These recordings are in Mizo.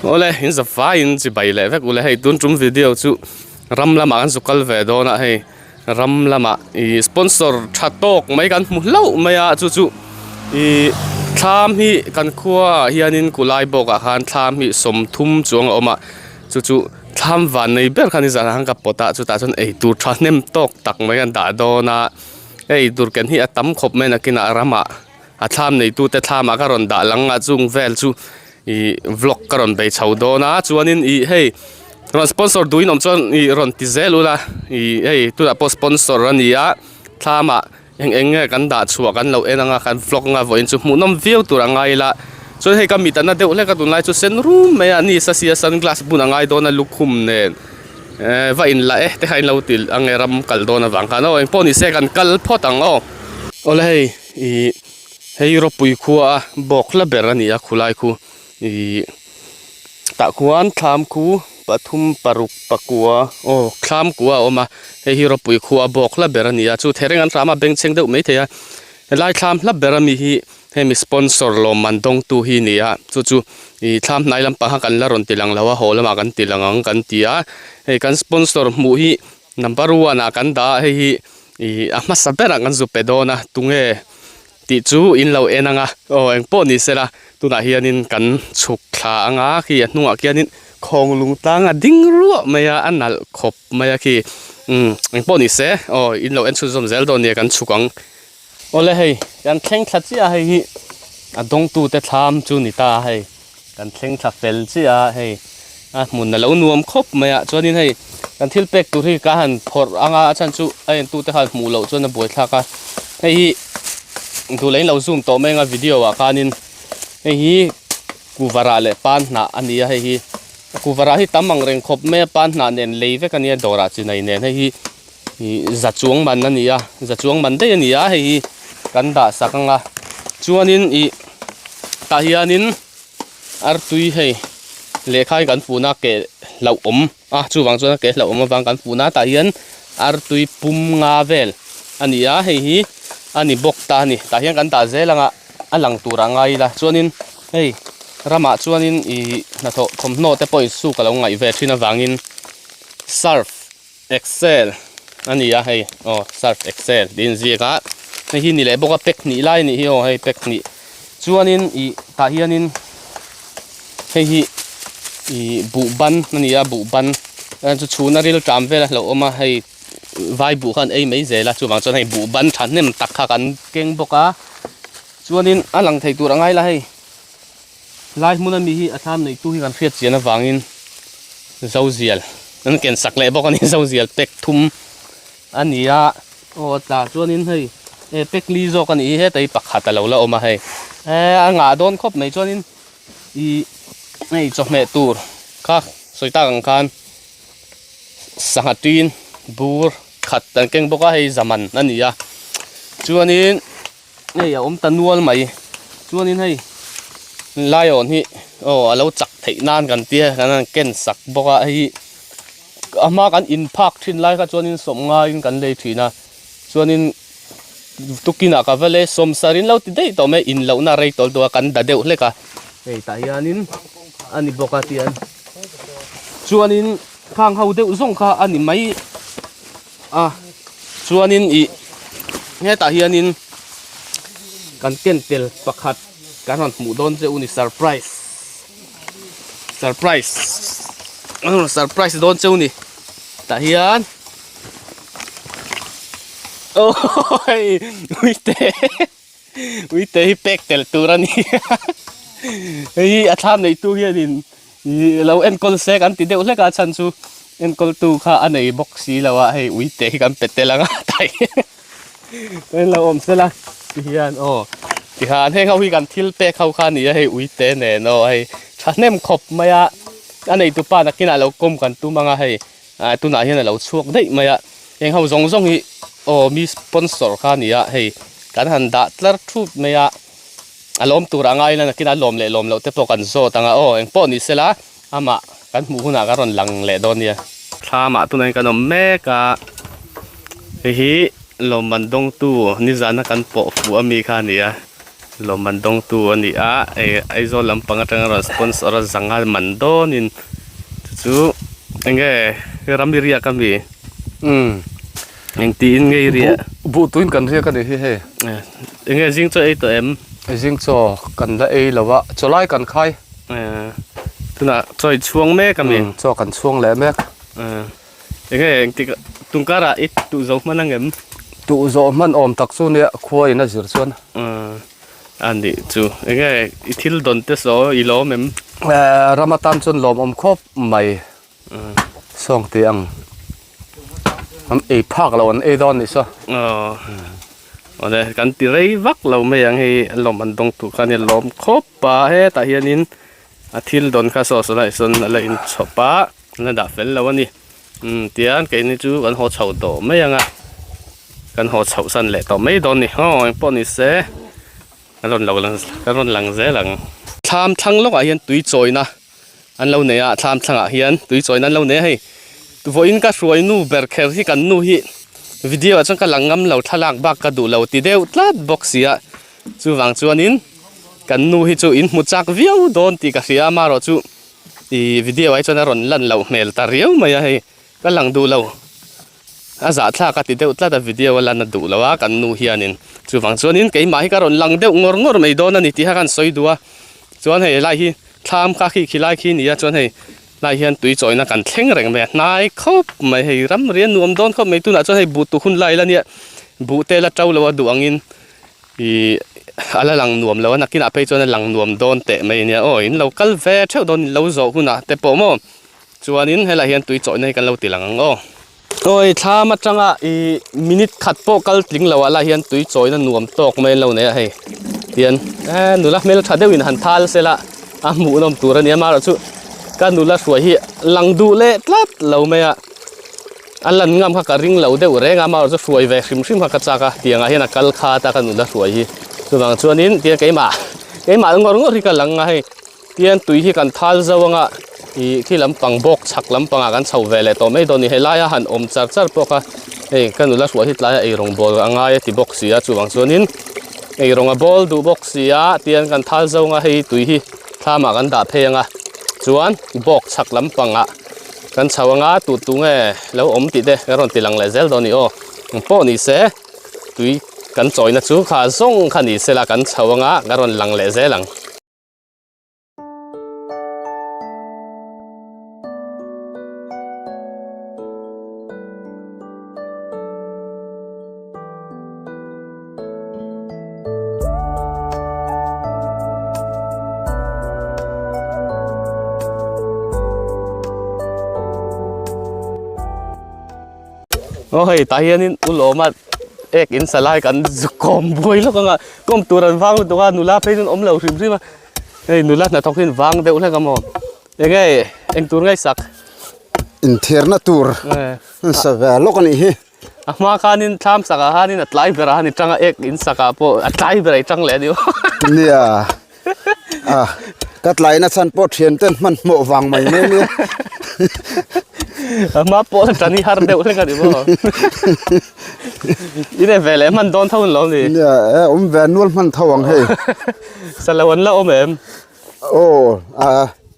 Awle in za faiin chibai leh vek ule hei tun tum video chu ram lamah kan zu kal ve dawn a hei ram lamah ih sponsor tha tawk mai kan hmu hlauh mai a chu chu ih thlam hi kan khuaah hianin kulai bawkah khan thlam hi sawmthum chuang a awm a chu chu thlam van nei ber khan nizanah khan ka pawt a chutah chuan eitur thahnem tawk tak mai an dah dawn a hei eitur ken hi a tam khawp mai nakinah ramah a thlam neitute thlamah ka rawn dah lang a chung vel chu ih vlog ka rawn bei chho dawn a chuanin ih hei rawn sponsor duhin awm chuan ih rawn ti zel ula ih hei tunah pawh sponsor a ni a thlamah eng eng nge kan dah chhuah kan lo en anga kan vlog anga vawiin chu hmuhnawm viau tur a ngai ila chuan hei ka mit a na deuh hlek a tunlai chu sen rum mai a ni sa sia sunglass bun a ngai dawn a lukhum nen eh va inla e te kha in lo ti ang e ram kal dawn avang khan aw engpawh ni se kan kal phawt ang aw. Awle hei ih hei ropui khua a bawk hla ber a ni a khulai khu ih tah khuan thlam khu pathum paruk pakua aw thlam kua a awm a hei hi ropui khua a bawk hla ber a ni a chu thereng an hram a bengchheng deuh maithei a helai thlam hla ber ami hi hemi sponsor lawmman dawngtu hi a ni a chu chu ih thlam hnai lampang kha kan la rawn ti lang lo a haw lamah kan ti lang ang kan ti a hei kan sponsor hmuh hi number one ah kan dah a hei hi ih a hmasa berah kan zu pe dawn a tunge tih chu in lo en ang a aw engpawh ni sela tunah hianin kan chhuk thla ang a khi a hnungah khianin khawng lung tlang a ding ruah mai a a nalh khawp mai a khi umm engpawh ni se aw in lo en chhunzawm zel dawn nia kan chhuk ang. Awle hei kan thleng thla chiah a hei hi a dawngtu te thlam chu ni ta a hei kan thleng thla fel chiah a hei a hmun a lo nuam khawp mai a chuanin hei kan thil pek tur hi ka han phawrh ang a a chhan chu a entu te khan hmuh loh chuan a buaithlak a hei hi duh leh in lo zoom tawh mai ang a video ah khanin hei hi kuvarah leh pan hnah a ni a hei hi kuvarah hi tam ang reng khawp mai a pan hnah nen lei vek a nia dawrah chinai nen hei hi. Ih za chuang man a ni a za chuang man daih a ni a hei hi kan dah sak ang a chuanin ih tah hianin artui hei lehkha hi kan fun a keh hlauhawm a chuvang chuan a keh hlauhawm avang kan fun a tah hian artui pum nga vel a ni a hei hi a ni bawk ta a ni tah hian kan dah zel ang a a lang tur a ngai ila chuanin hei ramah chuanin ih hnathawh thawmhnaw te pawh insuk a lo ngaih ve thin avangin surf. Excel a ni a hei aw surf excel tiin ziak a hei hi ni leh bawk a pack hnih lai a nih hi aw hei pack hnih chuanin ih tah hianin hei hi ih buh ban a ni a buh ban chu chhuna ril ṭam vel a hlauhawm a hei vai buh khan ei mai zel a chuvang chuan hei buh ban thahnem tak kha kan keng bawk a chuanin a lang thei tur a ngai la hei. Lai hmun ami hi a thlam neitu hi kan hriat chian avangin Zozial an ken sak leh bawk a ni Zozial pack thum a ni a aw tah chuanin hei e pack li zawk a nih hi heta hi pakhat a lo la awm a hei e a ngah dawn khawp mai chuanin ih hei chawhmeh tur kha sawi tak ang khan sangha tin bur khat an keng bawk a hei zaman a ni a chuanin. Hei a awm ta nual mai chuanin hei lion hi aw a lo chak theih nan kan tia kan han ken sak bawk a hei a hma kan in phak thin lai kha chuanin sawm ngaiin kan lei thin a chuanin tukinah ka va lei sawm sarin lo ti daih tawh mai in lohna rei tawl tawh a kan da deuh hlek a hei tah hianin a ni bawk a tian chuanin khang ho deuh zawng kha a ni mai. A chuanin ih hetah hianin kan ken tel pakhat kan rawn hmuh dawn che u ni surprise surprise an rawn surprise dawn che u ni tah hian awii uite uite hi pek tel tur a ni hei hi a thlam neitu hianin. Ih lo enkawl se kan ti deuh hlek a chhan chu enkawl tu kha a nei bawk si lo a hei ui te hi kan pe tel ang a tai kan lo awm sela ti hian aw tihian heng ho hi kan thil pek ho kha a ni a hei ui te nen aw hei thahnem khawp mai a a neitu pa nakinah lo kawm kan tum ang a hei ah tunah hian a lo chhuak daih mai a heng ho zawng zawng hi aw mi sponsor kha a ni a hei kan han dah tlar thut mai a. A lawm tur a ngai la nakin a lawm leh lawm loh te pawh kan zawt ang a aw engpawh ni sela amah kan hmuh hunah kan rawn lang leh dawn nia. Thlamah tunah hian kan awm mek a hei hi lawmman dawngtu nizana kan pawh fuh ami kha a ni a. Lawmman dawngtu a ni a, hei Aizawl lampang atanga rawn sponsor a zanga man dawnin chu chu enge ram i riak ami? Umm. Engtiin nge i riah? Buh tuin kan riak a nih hi hei. Enge zing chaw ei tawh em? Zing chaw kan la ei lo a, chaw lai kan khai. Tunah chaw i chhuang mek ami? Umm chaw kan chhuang leh mek. Enge engtik tungkarah i tuh zo hman ang em? Tuh zawh hman awm tak chu nia khua in a zir chuan. A nih chu. Enge i thil dawn te saw i lawm em? Ram atan chuan lawmawm khawp mai. Sawng tih ang. An ei phak lo an ei dawn nih saw. Aw. Awle kan ti rei vak lo mai ang hei lawm an dawng tur kha nia lawm khawp a hetah hianin a thil dawn kha saw saw lai sawn a la inchhawp a. An la dah fel lo a ni. Umm tian keini chu kan haw chho tawh mai ang a, kan haw chhoh san leh tawh mai dawn a ni. Aw engpawh ni se ka rawn lo lang ka rawn lang zel ang. Thlam thlang lawkah hian tui chawina an lo nei a, thlam thlangah hian tui chawina an lo nei a hei. Vawiin ka hruai nu ber kher hi kan nu hi video ah chuan ka lang ngam lo thlalak bak ka duh lo ti deuh tlat bawk si a, chuvang chuanin kan nu hi chu in hmu chak viau dawn tih ka hria a, amaherawhchu Ih video ah hi chuan a rawn lan loh hmel ta riau mai a hei ka lang duh lo a zahthlak a ti deuh tlat a video a lan a duh lo a kan nu hianin chuvang chuanin keimah hi ka rawn lang deuh ngawr ngawr mai dawn a ni tih kha kan sawi duh a chuan hei helai hi thlam kha khi khilai khi a ni a chuan hei lai hian tui chawina kan thleng reng mai a hnai khawp mai hei ramri a nuam dawn khawp mai tunah chuan hei buh tu hun lai la nia buh te la to lo a duh angin. Ih a la lang nuam lo a nakinah phei chuan a lang nuam dawn teh mai ania aw in lo kal ve theuh dawn in lo zawh hunah te pawh maw chuanin helaiah hian tui chawihna hi kan lo ti lang ang aw. Awi thlam atanga ih minute khat pawh kal tling lo ah lah hian tui chawihna nuam tawk mai an lo nei a hei tian eh nula hmeltha deuhin han thal sela a hmuhnawm tur ania amaherawhchu ka nula hruai hi lang duh leh tlat lo mai a. A lan ngam kha ka ring lo deuh reng a, amaherawhchu hruai ve hrim hrim kha ka chak a, tiangah hian a kal khat a ka nula hruai hi. Chuvang chuanin tiang keimah keimah ngawr ngawr hi ka lang a hei, tiang tui hi kan thal zo anga ih khi lampang bawk chhak lampangah kan chho ve leh tawh mai dawn a ni. Helaia han awm char char pawh kha hei ka nula hruai hi tlaia eirawng bawl a ngai a ti bawk si a, chuvang chuanin eirawng a bawl duh bawk si a, tiang kan thal zo anga hei tui hi thlamah kan dah phei anga chuan bawk chhak lampangah. Kan chho anga tut tu nge lo awm tih te ka rawn ti lang leh zel dawn a ni aw. Eng pawh ni se tui kan chawina chu kha zawng kha ni sela kan chho anga ka rawn lang leh zel ang. Aw hei tah hianin u lawma ek in sa lai kan zu kawm buai lawk anga kawm tur an vang lutuk a nula phei chuan awm lo hrim hrim a hei nula hnathawk hian vang deuh hlek a maw enge eng tur ngaihsak Inthiarna tur an sa ve lawk a nih hi. A hma khanin thlam sakah khanin a tlai berah khan i tang a, ek in sakah pawh a tlai berah i tang leh a ni. Nia, a ka tlaina chhan pawh thian ten hmanhmawh vang mai mai nia. A hma pawh tan hi har deuh hlek a ni maw. I nei ve leh hman dawn tho ang lo ni. Nia, e awm ve nual hman tho ang hei. Sa lo an la awm em? Aw a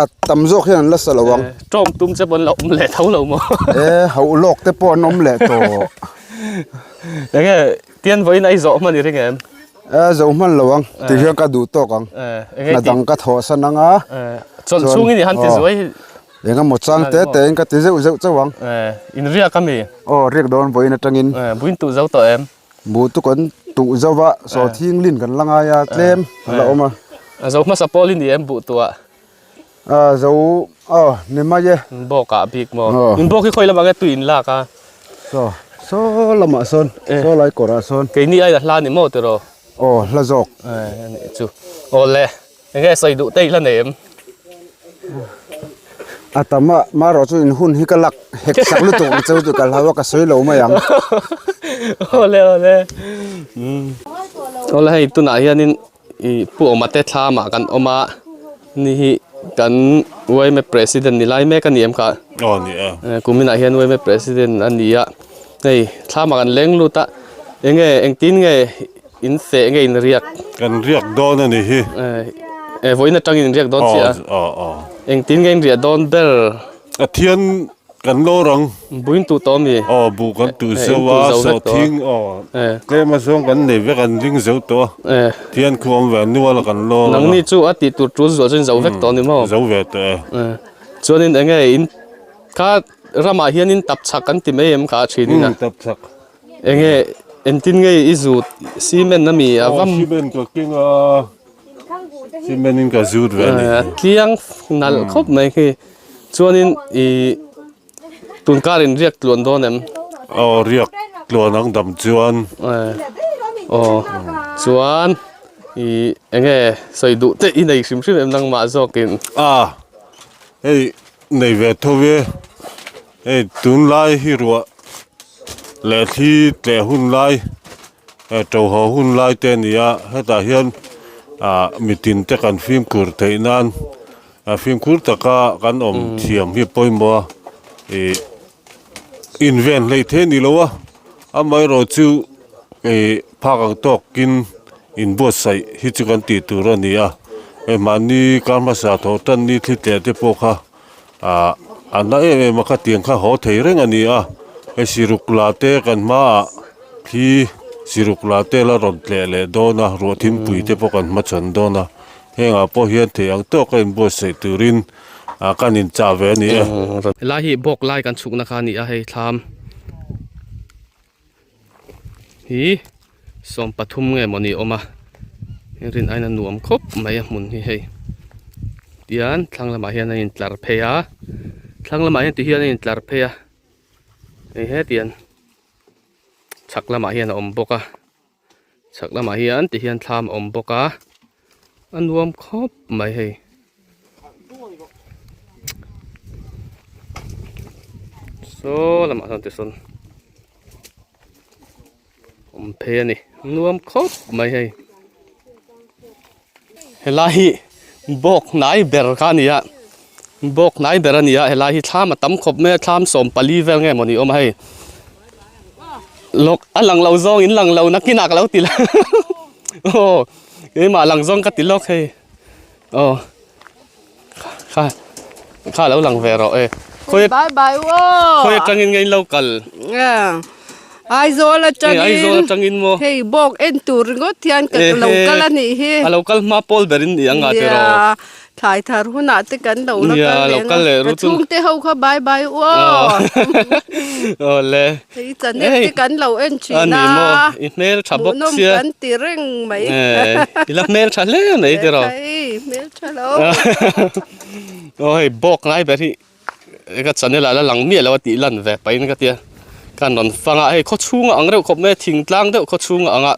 a tam zawk hian an la sa lo ang. Tawng tum che pawh an la awm leh tho lo maw? E hauh lawk te pawh an awm leh tawh. Enge tian vawiin a i zawh hman i ring em? E zo hman lo ang ti hian ka duh tawk ang. Hna dang ka thawh san ang a. Chawlh chhungin i han ti zuai. Engemaw chang te te in ka ti zeuh zeuh chauh ang. In riak ami? Aw riak dawn vawiin atangin. Buin tuh zo tawh em? Buh chu kan tuh zo va, saw thinglin kan la ngai a, tlem a la awm a. A zo hmasa pawl i ni em buh tuah? A zo, aw ni mai e. In bawk ah bik maw? In bawk hi khawi lamah nge tui in lak a? Saw, saw lamah sawn, saw lai kawrah sawn. Keini aia hla ni maw tiraw? Aw, hla zawk. A nih chu. Aw le. Enge sawi duh te i la nei em? A tam a, marawh chu in hun hi ka lak hek sak lutuk ang cheu chu ka hlau a, ka sawi lo mai ang. Awle awle. Awle hei tunah hianin i Pu Awma te thlamah kan awm a, ni hi kan yma president ni lai mek a ni em kha? Aw ni e. Kuminah hian yma president a ni a, hei thlamah kan leng lut a, enge engtin nge? in feh nge in riak? Kan riak dawn a ni hi. Eh vawiin atangin in riak dawn chiah a. Aw aw. Engtin nge in riah dawn ber? A thian kan lawr ang. Buin tuh tawh ami? Aw buh kan tuh zo a, sawhthing aw tlem azawng kan nei vek an ring zo tawh a. Thian khu awm ve a nual a kan lawr ang a. Nangni chu a tih tur tul zual chu in zo vek tawh a ni maw? Zo ve tawh e. Chuanin enge in kha ramah hianin tapchhak kan ti mai em kha a thin in a? Tapchhak. Enge engtin nge i zut cement ami a vam? Cement ka keng a, cement in ka zut ve a ni. A tliang nalh khawp mai khi. Chuanin i tunkar in riak tluan dawn em? Aw riak tluan ang dam chuan. Aw chuan i enge sawi duh te i nei hrim hrim em nangmah zawkin? A hei nei ve tho e. Hei tunlai hi ruah leh thli tleh hun lai eh to haw hun lai te a ni a hetah hian ah mitin te kan fimkhur theih nan ah fimkhur taka kan awm thiam hi a pawimawh a ih inven hleih theih a ni lo a amaherawh chu ih phak ang tawkin inbuatsaih hi chu kan tih tur a ni a hei mahni kar hmasa thawh tan ni thli tleh te pawh kha. Ah a na em em a khatiang kha haw thei reng a ni a hei siruk la te kan hmaah khi siruk la te la rawn tleh leh dawn a ruah thingpui te pawh kan hmachhawn dawn a hengah pawh hian thei ang tawk a inbuatsaih turin ah kan inchah ve a ni e. Helai hi bawk lai kan chhukna kha a ni a hei thlam hi 13 nge mawni a awm a rin aiin a nuam khawp mai a hmun hi hei tian thlang lamah hian a intlar phei a thlang lamah hian tihian a intlar phei a hei hetiang chhak lamah hian a awm bawk a chhak lamah hian tihian thlam a awm bawk a a nuam khawp mai hei. Saw lamah sawn tisawn. Awm phei a ni nuam khawp mai hei helai hi bawk hnai ber kha a ni a bawk hnai ber a ni a helai hi thlam a tam khawp mai a thlam 14 vel nge mawni awm a hei lawk a lang lo zawng in lang lo nakinah ka lo ti la aw keimah lang zawng ka ti lawk hei aw kha kha lo lang ve rawh e khawi bye bye aw khawi atangin nge in lo kal Aizawl atangin Aizawl atangin maw hei bawk en tur ringawt hian ka lo kal a nih hi a lo kal hma pawl ber in ni ang a tiraw thlai thar hunah te kan lo la kal leh ang a ka chhungte ho kha bye bye aw awle hei channel te kan lo en thin a ani maw i hmel tha bawk sia kan ti reng mai i la hmel tha hle mai tiraw hei hmel tha lo aw hei bawk ngai ber hi ka channel ah la lang miah lo a tih lan ve pahin ka tia kan rawn fang a hei khaw chhunga ang reuh khawp mai a thingtlang deuh khaw chhunga ang a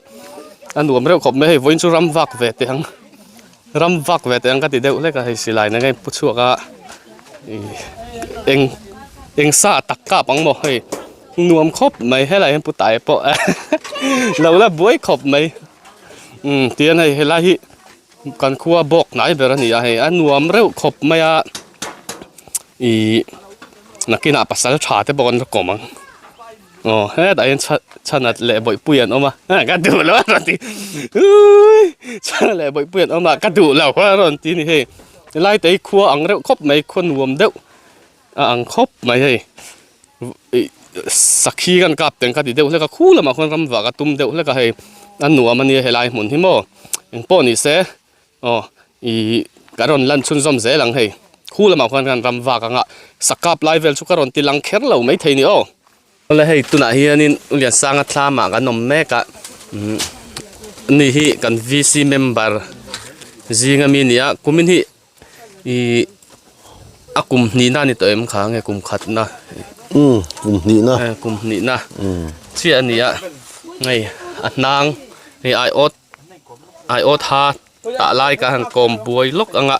a nuam reuh khawp mai hei vawiin chu ram vak ve teh ang ram vak ve teh ang ka ti deuh hlek a hei silai nen a inpu chhuak a ih eng eng sa tak kap ang maw hei nuam khawp mai helai hian pu tai pawh lo la buai khawp mai umm tihian hei helai hi. Kan khua bawk hnai ber a ni a hei a nuam reuh khawp mai a ih nakinah pasal tha te pawh an la kawm ang aw hetah hian chhan chhana leh bawihpui an awm a ka duh lo a rawn ti uii chhana leh bawihpui an awm a ka duh lo a rawn ti a ni hei helai te hi khua ang reuh khawp mai khua nuam deuh a ang khawp mai hei ih sakhi kan kap teng kha ti deuh hlek a khu lamah khuan ram vah ka tum deuh hlek a hei a nuam a nia helai hmun hi maw engpawh ni se aw ih ka rawn lan chhunzawm zel ang hei khu lamah khuan kan ram vak anga sakap lai vel chu ka rawn ti lang kher lo maithei ni aw. Awle hei tunah hianin U Liansanga thlamah kan awm mek a umm ni hi kan VC member zinga mi a ni a kumin hi. Ih a kum hnihna a ni tawh em kha nge kum khatna umm kum hnihna eh kum hnihna chiah a ni a hei a hnang hei aiawt aiawt ha tah lai ka han kawm buai lawk ang a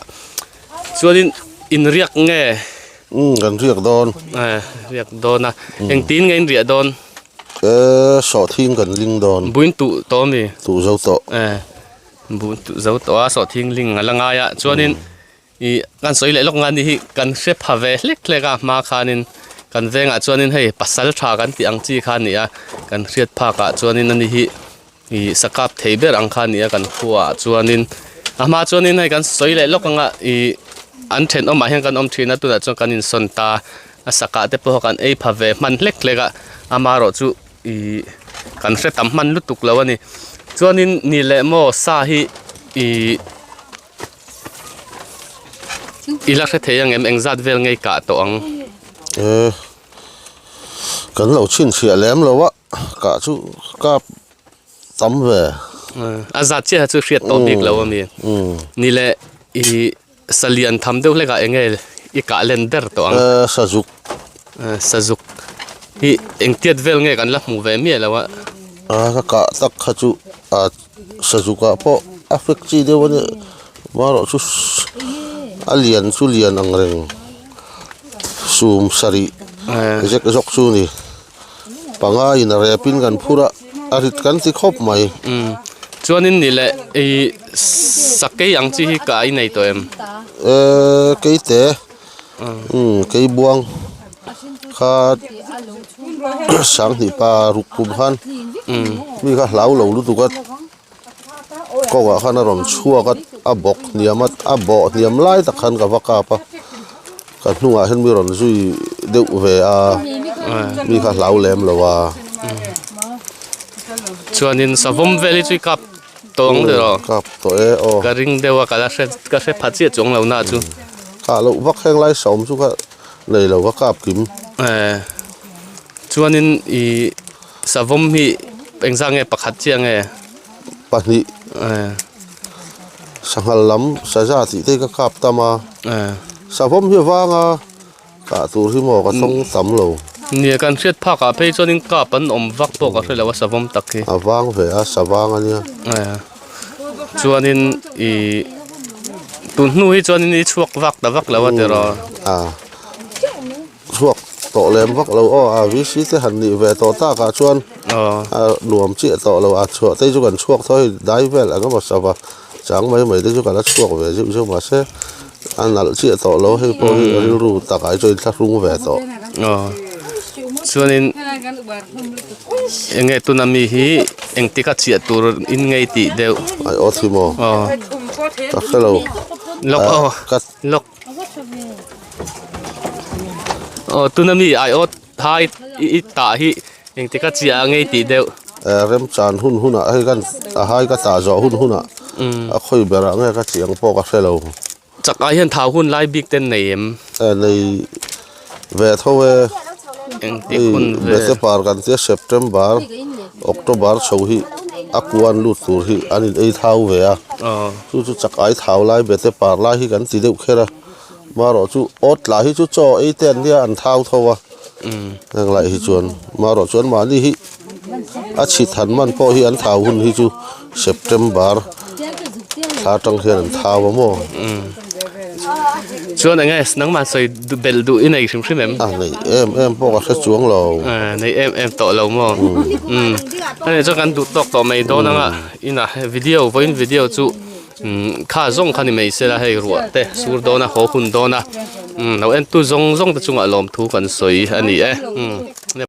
chuanin inriak nge umm kan riak dawn eh riak dawn a engtin nge inriah dawn eh sawhthing kan ling dawn buin tuh tawh a mi tuh zo tawh eh. Buh zo tawh a sawhthing ling a la ngai a chuanin ih kan sawi leh lawk nga ni hi kan hre pha ve hlek hlek a hma khanin kan vengah chuanin hei pasal tha kan tih ang chi kha a ni a kan hriat phakah chuanin ani hi. Ih sakap thei ber ang kha a ni a kan khuaah chuanin a hma chuanin hei kan sawi leh lawk ang a ih an thenawmah hian kan awm thin a tunah chuan kan insawn ta a sakah te pawh kan ei pha ve hman hlek hlek a amaherawh chu ih kan hre tam hman lutuk lo a ni chuanin ni leh maw sa hi ih i la hre thei ang em engzat vel ngei kah tawh ang. Eh kan lo chhinchhiah lem lo a. Kah chu kap tam ve. A zat chiah chu hriat tawh bik lo a mi. Ni leh i salian tham deuh hlek ah eng nge i kah len ber tawh ang? Sazuk. Sazuk hi engtiat vel nge kan la hmuh ve miah lo a? A ka kah tak kha chu a sazuk ah pawh a fek chi deuh a nia marawh chu a lian chu lian ang reng sum sarih zek zawk chu a ni. Panga in a rep in kan phur a, a rit kan ti khawp mai. Umm chuanin ni leh ih sakei ang chi hi ka ai nei tawh em? Ehh keite umm keibuang kha sanghnih pa ruk kum khan mi kha hlau lo lutuk a kawngah khan a rawn chhuak a a bawk hniam a a bawh hniam lai tak khan ka va kap a ka hnungah hian mi rawn zui deuh ve a mi kha hlau lem lo a. Chuanin savawm vel hi chu i kap tawh ang tiraw? Kap tawh e aw. Ka ring deuh a ka la hre ka hre pha chiah chuang lo na chu. Kah loh vak heng lai sawm chu kha nei lo ka kap kim. Chuanin ih. Savawm hi engzah nge pakhat chiah nge? Pahnih. Sanghal lam saza tih te hi ka kap tam a. Savawm hi a vang a, kah tur hi maw ka tawng tam lo. Nia kan hriat phak ah phei chuanin kap an awm vak pawh ka hre lo a savawm tak hi. A vang ve a, savang a nia. Chuanin ih tun hnu hi chuanin i chhuak vak ta vak lo a tiraw? A. Chhuak tawh lem vak lo aw a VC te han nih ve tawh tak ah chuan a nuam chiah tawh lo a chhuah te chu kan chhuak tawh hei dai vel eng emaw sava chang mai mai te chu ka la chhuak ve zeuh zeuh mahse a nalh chiah tawh lo hei pawh hi rilru takah hi chuan inthlahrung ve tawh. Aw chuanin eng nge tuna mi hi engtik a chiah tur in ngei tih deuh. Ai aw thi maw? Aw. Ka hre lo. Lawk aw lawk. Aw tuna mi aiawt thai i tah hi engtik a chiah a ngei tih deuh. Eh remchan hun hunah hei kan a hai ka tah zawh hun hunah a khawi berah nge ka chiang pawh ka hre lo. Chak ah hian thau hun lai bik ten nei em? Eh nei ve tho e. Engtik hun ve? Bete par kan tia September, October chho hi a kuan lut tur hi an in ei thau ve a. Chu chu chak ai thau lai bete par lai hi kan ti deuh kher a. Marawh chu awt lah hi chu chaw ei te an nia an thau tho a. Heng lai hi chuan marawh chuan mahni hi a chhit han man pawh hi an thau hun hi chu September thla atang hian an thau a maw. Chuan eng nge nangmah sawi belh duh i nei hrim hrim em? A nei em em pawh ka hre chuang lo. Nei em em tawh lo maw? Ani chuan kan duh tawk tawh mai dawn anga inah video vawiin video chu kha zawng kha ni mai sela hei ruah te sur dawn a haw hun dawn a lo entu zawng zawng te chungah lawmthu kan sawi a ni e.